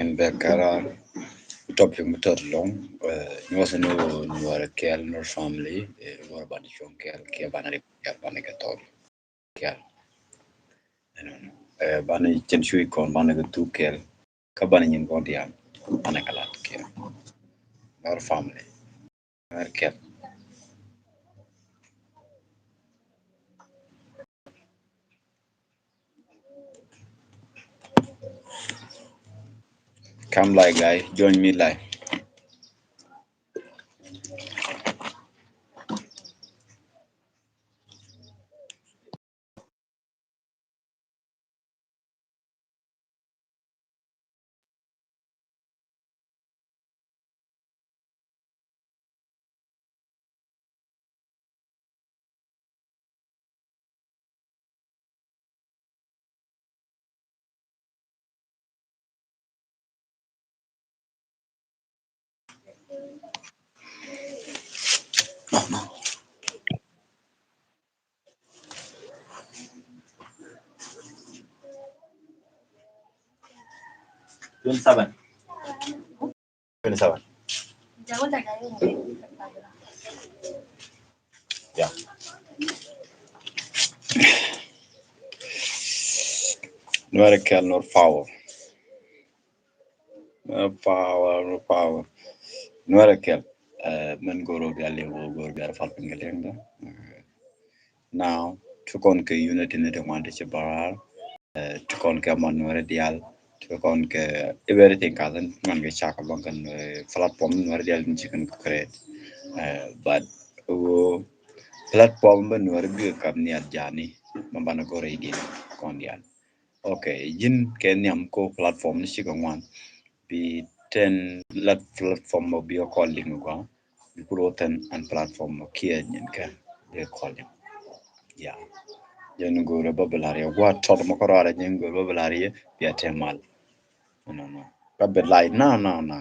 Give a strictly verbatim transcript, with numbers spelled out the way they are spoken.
Ɛn bɛ kara topic mi tɔt lɔŋ, eh, nyuɔth ni wä Nuɔr kɛl, Nuɔr family, eh, wä banɛ cuɔ̱ŋ kɛl, kiɛ banɛ rik kɛl, banɛ kɛ thɔl kɛl. Ɛnɔnɔ. Eh, banɛ cɛn cuc kɔn, banɛ kɛ thuk kɛl, kä banɛ nyin kɔn diaal, banɛ kɛ lat kɛl. Nuɔr family. Nuɔr kɛl. Come live, guy. Join me live. Twenty-seven. Twenty-seven. Yeah. Nuɔr kɛl, Nuɔr power. Nuɔr power, Nuɔr power. Nuɔr kɛl. Eh, mɛn go̱r ɣöö bia liŋ, ɣöö go̱r bia pal piny kɛ liŋ dä. Eh, now, ti kɔn kɛ unity ni ti ŋuan ti ci barar. Eh, ti kɔn kɛ mɔ Nuɔri diaal. Ti kɔn kɛ everything ka thin ŋuan kɛ cak bä kɛn, eh, platform Nuɔri diaal ni ci kɛn create. Eh, but ɣöö platform bä Nuɔri bikɛ kap nhial jani, mɛ banɛ go̱r i̱ diɛn kɔn diaal. Okay, ji̱n kɛ nhiam ko platform ni cikɛ ŋuan. Bi tɛn lat platform mɔ bi ɔ call liŋ gua. Bi kur wä tɛn an platform mɔ kiɛ nyin kɛ bi call liŋ. Yeah. Jɛn go̱rɛ bä bi lar yɛ gua tɔt mɔ kɛ rɔarɛ jɛn go̱rɛ bä bi lar yɛ bi a tɛ mal. No, no. Bä bi lai na, na, na.